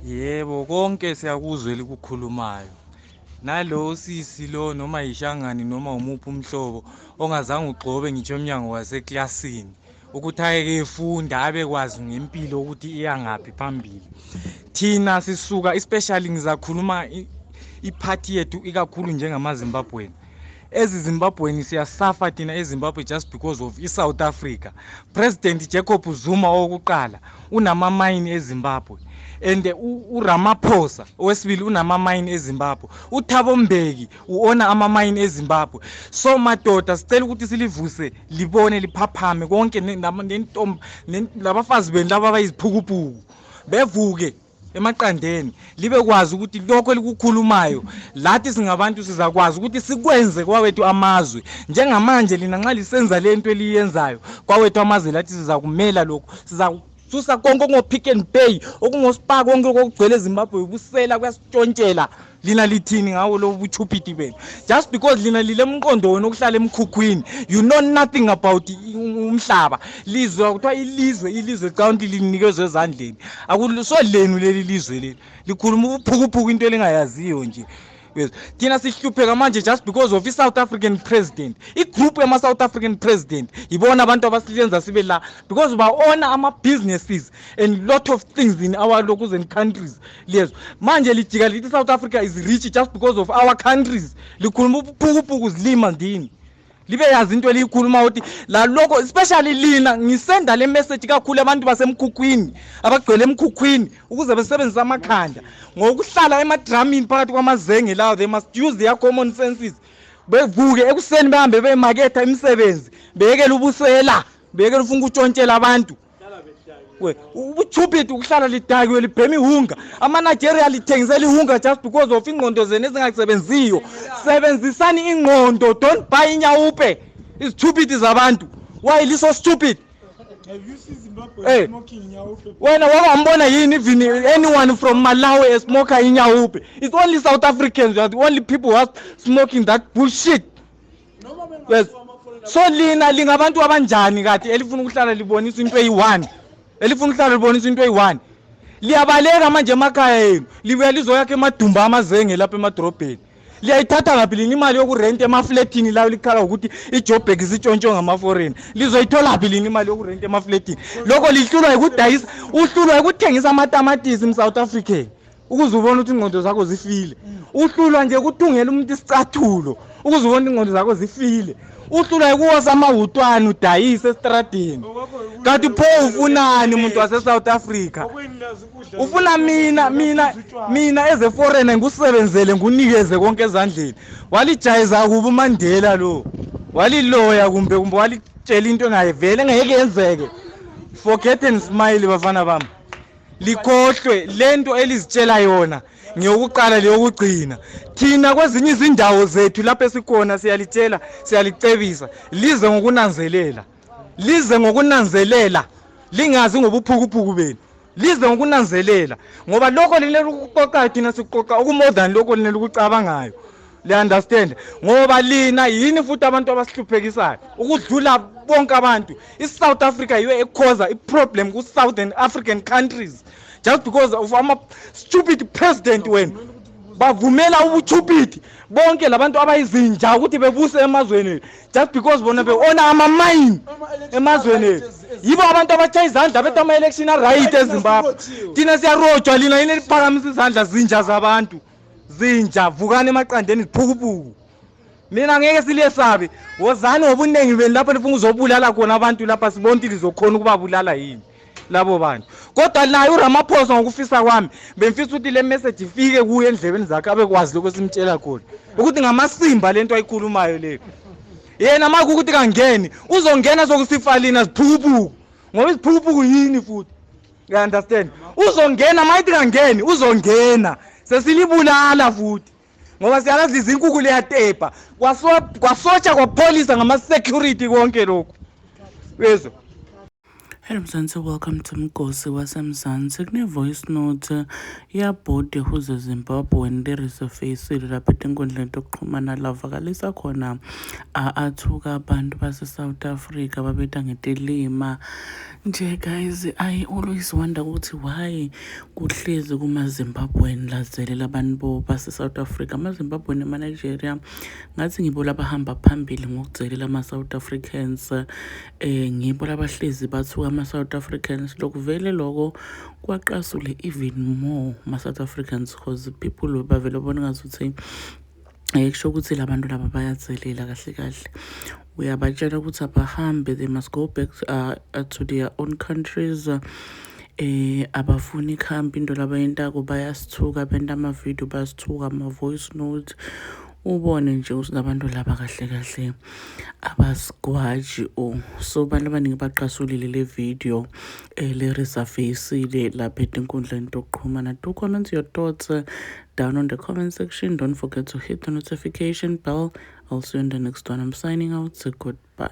Yebo, konke siyakuzwa elikukhulumayo. Nalo sisi lo noma yishangani noma umuphi umhlobo ongazange ugxobe ngitsho emnyango waseklasini ukuthi ayeke efunda abekwazi ngempilo ukuthi iya ngaphi phambili. Thina sisuka especially ngizakhuluma iphathi yethu ikakhulu njengamaZimbabweni. Ezizimbabweni siyasafa thina eZimbabwe just because of iSouth Africa. President Jacob Zuma owokuqala unamamayini eZimbabwe and uRamaphosa owesibili unamamayini eZimbabwe, uThabo Mbeki uona amamayini eZimbabwe. So madoda, sicela ukuthi silivuse libone liphaphame konke nentombi labafazi benu laba abayiziphukuphuku bevuke emaqandeni, libe kwazi ukuthi lokho elikukhulumayo lathi singabantu sizakwazi ukuthi sikwenze kwawethu amazwe. Njengamanje lina nxa lisenza le nto eliyenzayo kwawethu amazwe, lathi sizakumela lokho, sizakususa konke okungo-Pick and Pay, okungoSpar, konke okugcwele eZimbabwe ubusela kuyasitshontshela. Lina lithini ngawo lobu buchupiti benu? Just because lina lile mqondo wena okuhlala emkhukhwini, you know nothing about umhlaba. Lizwe kuthiwa ilizwe, ilizwe county linikezwe ezandleni, akuso lenu leli lizwe leli. Likhuluma ubuphukuphuku, into elingayaziyo nje. Yes. Thina sihlupheka manje just because of i-South African president, igroup yama-South African president. Yibona abantu abasilenza sibe la because ba-ona ama-businesses and lot of things in our locals and countries lezo. Manje lijika lithi South Africa is rich just because of our countries. Likhuluma ubuphukuphuku, zilima ndini. Libe yazi into eliyikhuluma ukuthi lalokho, especially lina ngisenda le message kakhulu abantu basemkhukhwini abagcwele emkhukhwini ukuze besebenzise amakhanda ngokuhlala emadramini phakathi kwamazenge lawo. They must use their common senses, bevuke ekuseni behambe bemaketha imisebenzi, beyekele ubusela, beyekele ufuna ukutshontshela abantu. We ubuchupid ukuhlala lidakiwe libhema ihunga. Ama-Nigeria lithengisela ihunga just because of ingqondo zenu ezingasebenziyo. Sebenzisani ingqondo, don't buy inyaope. Izithupidi zabantu, why liso stupid? Have you seen Zimbabwe Hey. smoking nyaope? Wena wakambona yini even anyone from Malawi esmoka inyaope? It's only South Africans. You are the only people who are smoking that bullshit. Noma Yes. bengasiwa ama-foreigner. So lina lingabantu abanjani kade elifuna ukuhlala libonisa into eyi-one, elifuna ukuhlala libonisa into eyi-one? Liyabaleka manje emakhaya yenu, libuya lizoyakha emadumba amazenge lapha emadorobheni. Liyayithatha ngaphi lina imali yokurenta emafletini layo? Likhala ukuthi iJobhek isitshontshwe ngama-foreign. Lizoyithola phi lina imali yokurenta emafletini? Lokho lihlulwa yikudayisa, uhlulwa yikuthengisa amatamatisi mSouth African ukuze ubone ukuthi ingqondo zakho zifile. Uhlulwa nje ukuthungela umuntu isicathulo ukuze ubone ingqondo zakho zifile. Uhlulwa yikuwosa amahutwane udayise esitradini. Kanti pho ufunani umuntu wase-South Africa? Ufuna mina as a foreigner ngikusebenzele, ngikunikeze konke ezandleni. Walijayeza kubi uMandela lo, waliloya kumbe walitshela into engayivele engeke yenzeke. Forget and smile, bafana bami. Likhohlwe lento elizitshela yona ngeyokuqala leyokugcina. Thina kwezinye izindawo zethu lapho esikhona siyalitshela, siyalicebisa, lize ngokunanzelela, lize ngokunanzelela, lingazi ngobuphukuphuku benu, lize ngokunanzelela, ngoba lokho lina lukuqoqayo thina sikuqoqa oku-more than lokho lina lukucabangayo. Le-understand, ngoba lina yini futhi abantu abasihluphekisayo ukudlula bonke abantu. I-South Africa yiyo ekhoza i-problem ku-Southern African countries just because of ama-stupid president wena. Bavumela ubuchupidi bonke labantu abayizinja ukuthi bebuse emazweni just because bona be-ona amamayini emazweni ethu. Yibo abantu abatshaya izandla bethi ama-election a-right eZimbabwe. Thina siyarojwa, lina yini eliphakamisa izandla? Zinja zabantu, zinja, vukani emaqandeni, ziphukupuku. Mina ngeke siliyesabe. Wozani ngobuningi benu lapho nifuna uzobulala khona abantu lapha, sibone ukuthi lizokhona ukubabulala yini labo bantu. Kodwa naye uRamaphosa, ngokufisa kwami bemfisa ukuthi le message ifike kuye endlebeni zakhe, abekwazi lokho esimtshela khona ukuthi ngamasimba lento ayikhulumayo leyo. Yena ma kukuthi kangeni, uzongena sokusifa lina ziphukuphuku, ngoba iziphukuphuku yini futhi. You understand? Uzongena mayithi kangeni, uzongena sesilibulala futhi, ngoba siyalazi izinkukhu liyatepa kwasotsha kwapholisa ngama-security konke lokhu, uyezwa? Hello Mzansi, welcome to Mgosi waseMzansi. Kune-voice note yabhodi who's a Zimbabwean leresurfacile lapha etinkundleni tokuxhumana, lavakalisa khona athuka abantu base-South Africa, babeta ngetilima nje. Guys, I always wonder ukuthi why kuhlezi kuma-Zimbabwean lazelela abantu base-South Africa. Ama-Zimbabwean nema-Nigeria ngathi ngibo labahamba phambili ngokudzelela ama-South Africans. Ngibo labahlezi bathuka ama-South Africans. Lokuvele loko kwaqasule even more ma-South Africans, because people bavele babona ngazuthi kusho ukuthi labantu laba bayadzelela. Kahle kahle uyabatshela ukuthi abahambe, they must go back to their own countries. Abafuni ikhambi into labayentako, bayasithuka, benta amavidiyo, bayasithuka, ama-voice note. Ubone nje ukuthi labantu laba kahle kahle abasigwaji. O so abantu abaningi baqasulile le video le resurfacile lapha etinkundleni tokuxhumana. Do comment your thoughts down on the comment section. Don't forget to hit the notification bell. I'll see you in the next one. I'm signing out, so goodbye.